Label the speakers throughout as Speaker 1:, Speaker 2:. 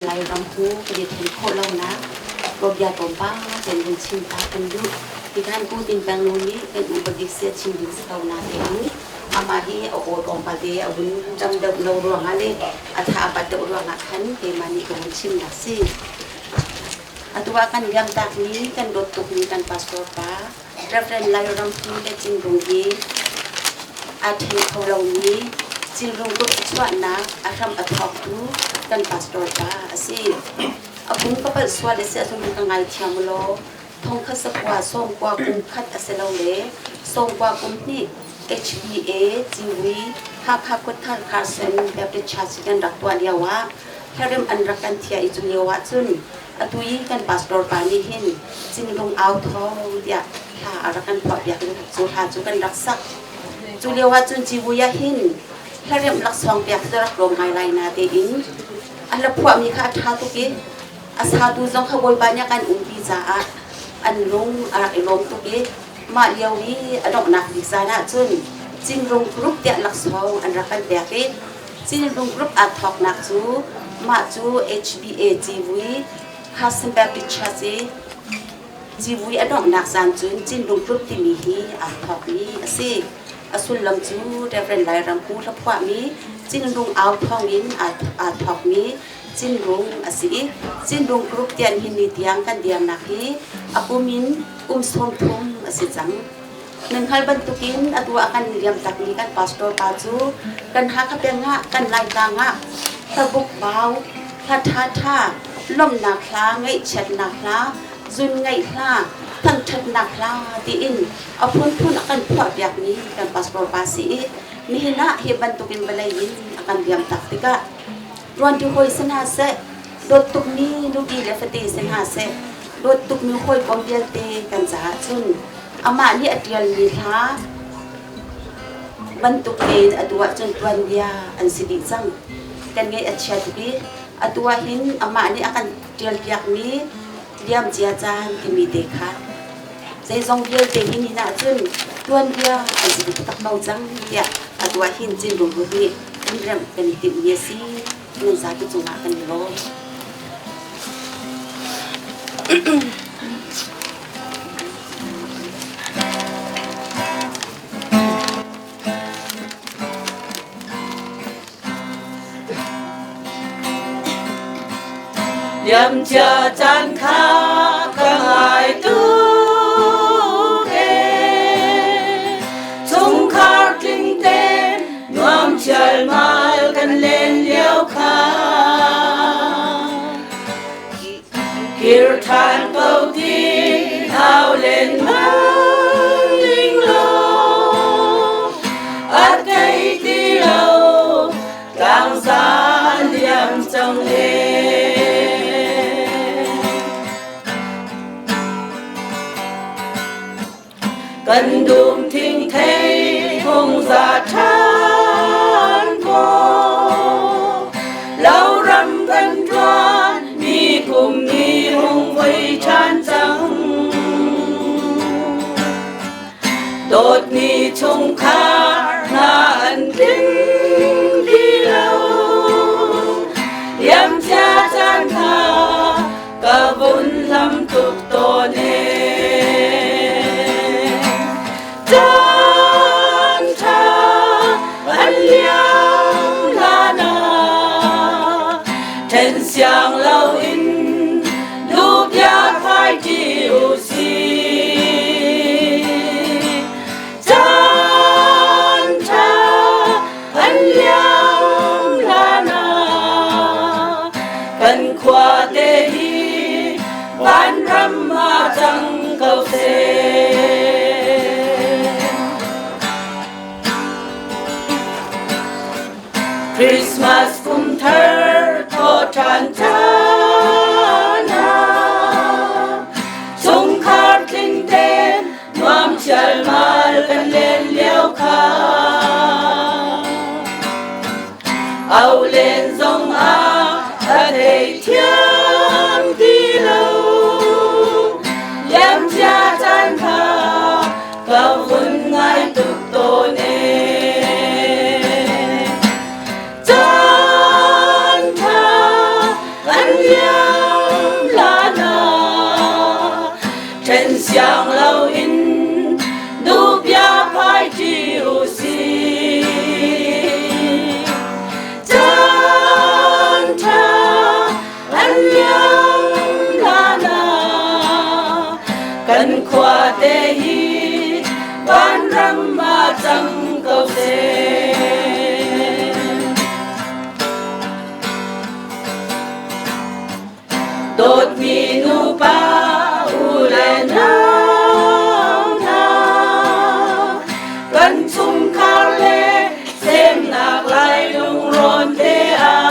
Speaker 1: Lairam hu kan i then khawh lonak tuanbia tlawmpal kan vun chim ta kan duh. Tikhan Pu Tin Peng Nu nih kan upa bik sia chim ding si ko natein amah hi a aw tlawmpal te a vun dam deuh lo ruangah le a tha a pat deuh ruangah khan keimah nih ka vun chimnak si. Atu ah kan liamtakmi kan dawt tukmi kan pastor pa Reverend Lairam Hu le Cinrung hi aa ṭhen kho lomi Cinrung group a chuahnak a hram a thawktu kan pastor pa a si. A pum ka palh sual a si ahcun ka ngaithiam u law thongkhat sakua sawmkua kum khat a si lo le sawmkua kum hnih HBA Ciwi Hakha Khuathar Carson Baptist Church kan rak tuah lio ah hlarem an rak kan thiah i cu lio ah cun Atu i kan pastor pa nih hin Cinglung au thawng tiah hla a rak kan phuahpiak i cu hla cu kan rak sak. Cu lio ah cun civui ah hin hlaremh laksawng piak cu rak lawm ngai lai na tein a hla phuahmi kha a ṭha tuk i a satu zong kha Bawipa nih a kan umpi caah an lung a rak i lawm tuk i mah lio i a donghnak bik zan ah cun Cingrung Group tiah laksawng an rak kan pek i Cinrung Group aa thawknak cu mah cu HBA civui Carson Baptist Church i civui a donghnak zan cun Cinrung Group timi hi aa thawkmi a si. A sullam cu Reverend Lairam Pu hlaphuahmi Cinrung au thawngin aa thawkmi Cinrung a si i Cinrung Group tian hi ni tiang kan dirnak hi a kum in kum 30 a si cang. Nan hngalh bantukin atu ah kan liam takmi kan pastor pa cu kan Hakha peng ah kan Laitlang ah hlabuk bau, hla ṭhaṭha, lawmhnak hla, ngaihchiatnak hla, zun ngaih hla, thangṭhatnak hla tiin a phunphun a kan phuahpiakmi kan pastor pa si i nihin ah hi bantukin vawlei in a kan liam tak tikah ṭuanṭi hawi si hna seh, dawt tukmi nupi le fate si hna seh, dawt tukmi hawikom vialte kan caah cun Amah nih a ṭialmi hla bantuk tein atu ahcun tuanbia an si dih cang. Kan ngaih a chia tuk i atu ahhin amah nih a kan ṭialpiakmi liamcia caan timi te kha zeizong vialte hi nihin ahcun tuanbia an si dih taktak ko cang tiah atu ahhin Cinrung nih kan remh kan i timhmi a si. Nan zapi cungah kan i lawm.
Speaker 2: Liamcia caan kha ka ngai tuk ee. Chungkhar tling tein nuam chialmal kan len lio kha. Kir ṭhan ko ti hau len ning law a thei ti lo tlangza liam cang e. Kan dum thingthei hung za ṭhan kaw loram kan ṭuan mi kum ni hung voi ṭhan cang. Dawtmi chungkhar hna an tling ti lo liamcia caan kha ka vun hlam tuk tawn ee. Caan ṭha an liam hlan ah ṭhen siang loin dubia phai ṭi u sih. Caan ṭha an liam hlan ah kan khuate hi vanram ah cang ko seh. Christmas kum thar thawṭhan caan ah chungkhar tling tein nuam chialmal kan len lio kha. Au len zong ah a thei thiam ti lo liamcia caan kha ka vun ngai tuk tawn ee. Caan siang loin dubia phai ṭi u sih. Caan ṭha an liam hlan ah kan khuate hi vanram ah cang ko seh. Dawtmi nupa u le nau hna, kan chungkhar le semnak lai lungrawn te ah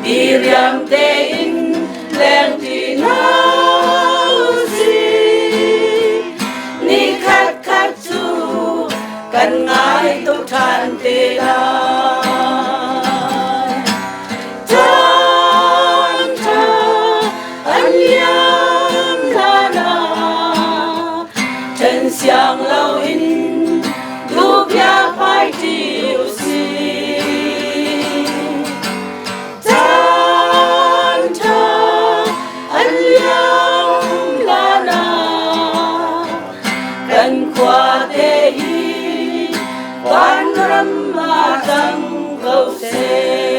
Speaker 2: diriam tein lengṭi hna usih. Nikhat khat cu kan ngai tuk ṭhan te lai. Caan ṭha an liam hlan ah ṭhen siang loin dubia phai ṭi usih. Caan ṭha an liam hlan ah kan khuate hi vanram ah cang ko seh.